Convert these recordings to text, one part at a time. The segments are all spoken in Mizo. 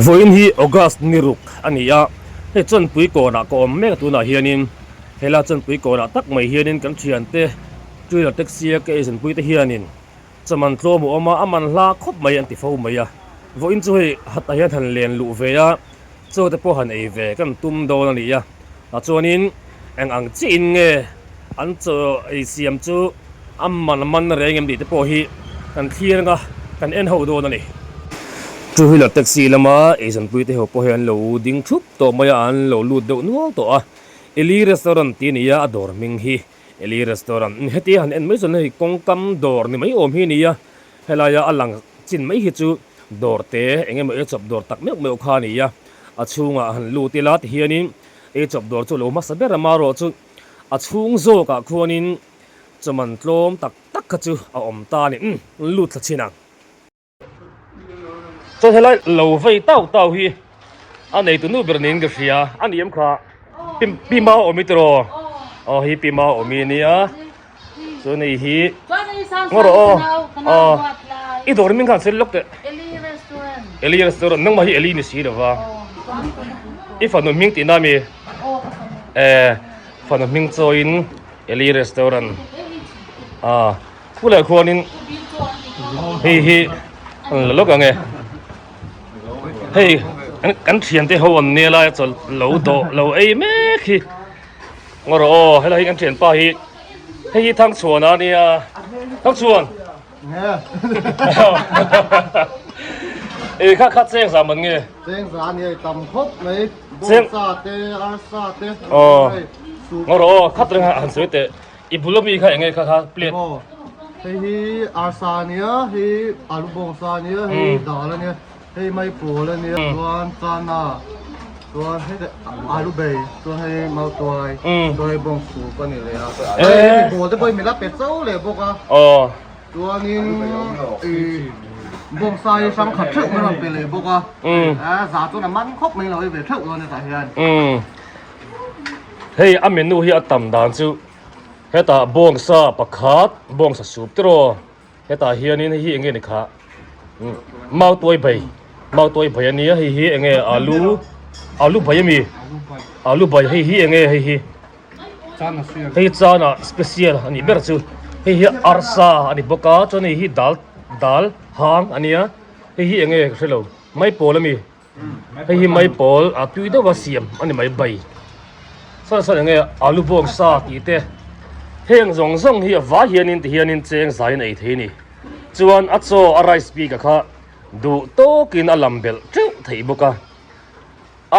Vawiin hi August ni ruk a ni a, hei Chawnpui kawnah ka awm mek a tunah hianin helai Chawnpui kawnah tak mai hianin kan thiante two wheeler taxi a ka eizawnpui te hianin chaman tlawm a awm a, a man hla khawp mai an ti fo mai a, vawiin chu hei hatah hian han len luh ve a. Chaw te pawh han ei ve kan tum dawn a ni a, tah chuanin eng ang chiahin nge an chaw ei siam chu a man man reng em tih te pawh hi kan thlir anga kan en ho dawn a ni. Two wheeler taxi lama eizawnpui te ho pawh hi an lo ding thup tawh mai a, an lo lut deuh nual tawh a, Eli restaurant tih a ni a, a dawr hming hi Eli restaurant hetia han en mai chuan hei kawngkam dawr ni mai awm hi a ni a. Helaia a lang chin mai hi chu dawr te eng emaw eichawp dawr tak meuh meuh kha a ni a, a chhungah han lut ila tihianin eichawp dawr chu a lo hmasa ber a, marawh chu a chhung zawkah khuanin chawman tlawm tak tak kha chu a awm ta a ni, umm lut thla chin ang. Chuan helai lo vei tau tau hi a neitu nu ber niin ka hria a ni em kha Pi Mau awm i tiraw? Aw hi Pi Mau awm i nia. Chuan hei hi ngaw rawh aw aw i dawr hming khan sawi lawk teh Eli restaurant nangmah hi Eli ni si lova i fanu hming tihna ami eh fanu hming chawiin Eli restaurant a khulaiah khuanin hei hi an la lawk ang e hei kan thiante ho an nia lai a chaw lo dawh lo ei mek hi. Ngaw rawh aw, helai hi kan thianpa hi hei hi Thangchhuana a nia, Thangchhuan e kha kha cheng zah man nge? Cheng zah a nia i tam khawp mai, bawngsa te, arsa te, aw ngaw rawh aw, khat reng han sawi teh, i bul ami kha eng nge kha kha plate? Aw hei hi arsa a nia, hei alu bawngsa a nia, hei dal a nia. Hei mai pawl a nia chuan chana chuan hei alu bei chuan hei mautuai chuan hei bawng sup a ni leh a hei bawl te pawh hi mila pe cho leh bawk a chuanin ih bawng sa hi hrang khat theuh mai a rawn pe leh bawk a za chuan a man khawp mai lo ei ve theuh dawn hetah hian. Hei a menu hi a tam dan chu hetah bawng sa pakhat bawng sa sup tiraw. Hetah hianin hei hi enge ni kha mautuai bai mautuai bai a nia hei hi enge alu alu bai a mi alu bai hei hi enge hei hi hei chana special a nih ber chu hei hi arsa a ni bawk a chuan hei hi dal dal hang a nia hei hi enge ka hrelo maipawl a mi. Hei hi maipawl a tui deuh a siam a ni mai bai sawn sawn enge alu bawng sa tih te heng zawng zawng hi a vai hianin ti hianin cheng zaiin a ei thei a ni chuan a chaw a rice bik a kha duh tawkin a lam belh teuh theih bawk a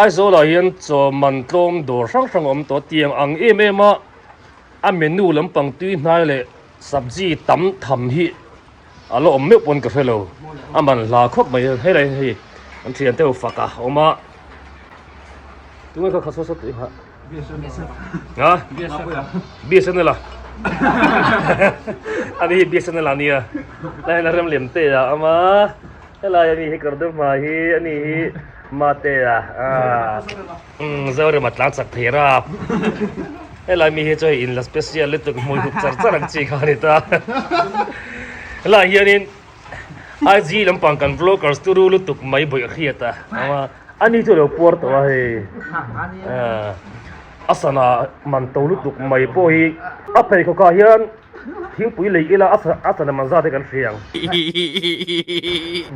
Aizawl ah hian chaw man tlawm dawr hrang hrang a awm tawh tiang ang em em a a menu lampang tui hnai leh sabji tam tham hi. A la awm meuh pawn ka hre lo a man hla khawp mai hei lai hei an thian te ho fak a awm a tunge kha kha saw saw tih kha ha BSNL a ani hi BSNL a nia lai hian a rem lem te a awm a helai ami hi kawr dum hma hi ani hi mate a Zorema tlang chak thei rap helai mi hi chu hei in la special lutuk hmui hup char char ang chi kha a ni ta helaiah hianin IG lampang kan vloggers turu lutuk mai bawih a hriat a ani chu a lo puar tawh a hei a sana man to lutuk mai pawh hi a pheikhawk ah hian thingpui lei ila a sana man zat hi kan hria ang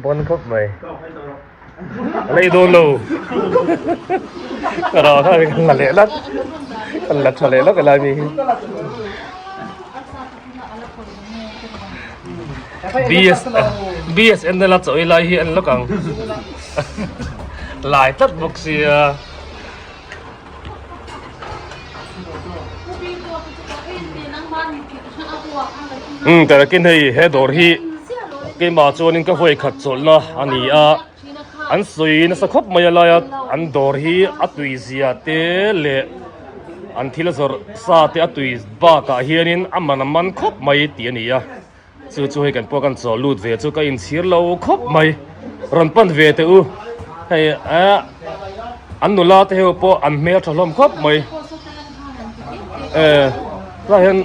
bon khawp mai. A lei dawn lo. Ka rah kha kan la leh lak. Kan la tha leh lak helai mi hi. BS BSNL a chaw ei lai hi an lawk ang. Lai tlat bawk sia. Umm tarakin hei he dawr hi keimah chuanin ka huai khat chawlhna a ni a an sawi nasa khawp mai a laia an dawr hi a tui zia te leh an thil zawrh sa te a tui bakah hianin a man a man khawp mai tih a ni a chu chu hei kan pawh kan chaw lut ve chu ka inchhir lo khawp mai rawn pan ve teh u hei ah an nula te ho pawh an hmel tha hlawm khawp mai eh tlaiah hian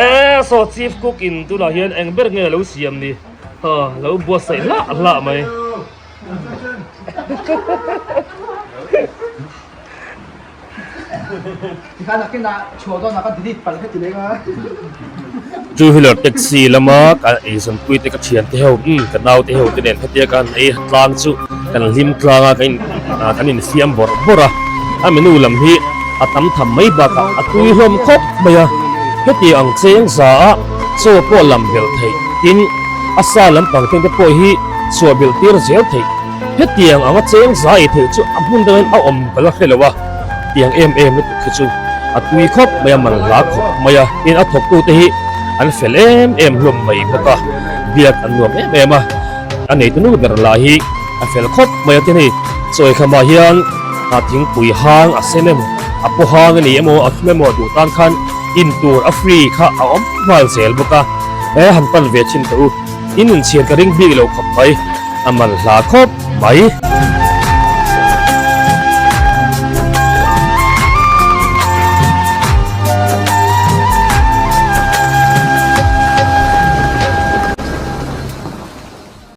eh saw chief cook in tunah hian eng ber nge a lo siam ni ha lo buatsaih hlah hlah mai. Two wheeler taxi lama kan eizawnpui te ka thian te ho umm ka nau te ho te nen hetia kan ei tlang chu kan hlim tlang a kan in ah kan infiam bawrh bawrh a a menu lam hi a tam tham mai bakah a tui hlawm khawp mai a heti ang cheng za a chaw pawh lam belh theih tin a sa lampang te te pawh hi chhuah belh tir zel theih. Hetiang anga cheng za ei theih chu a hmun dangin a awm ka la hre lo a, tiang em em lutuk khi chu a tui khawp mai a, man hla khawp mai a, tin a thawktute hi an fel em em hlawm mai bawk a, biak an nuam em em a, a neitu nu ber lah hi a fel khawp mai a, tin hei chawi khamah hian a thingpui hang a sen emaw a paw hang a ni emaw a thum emaw duh tan khan in tur a free kha a awm nghal zel bawk a, he han pan ve thin teh u, in inchhiar ka ring bik lo khawp mai. A man hla khawp mai.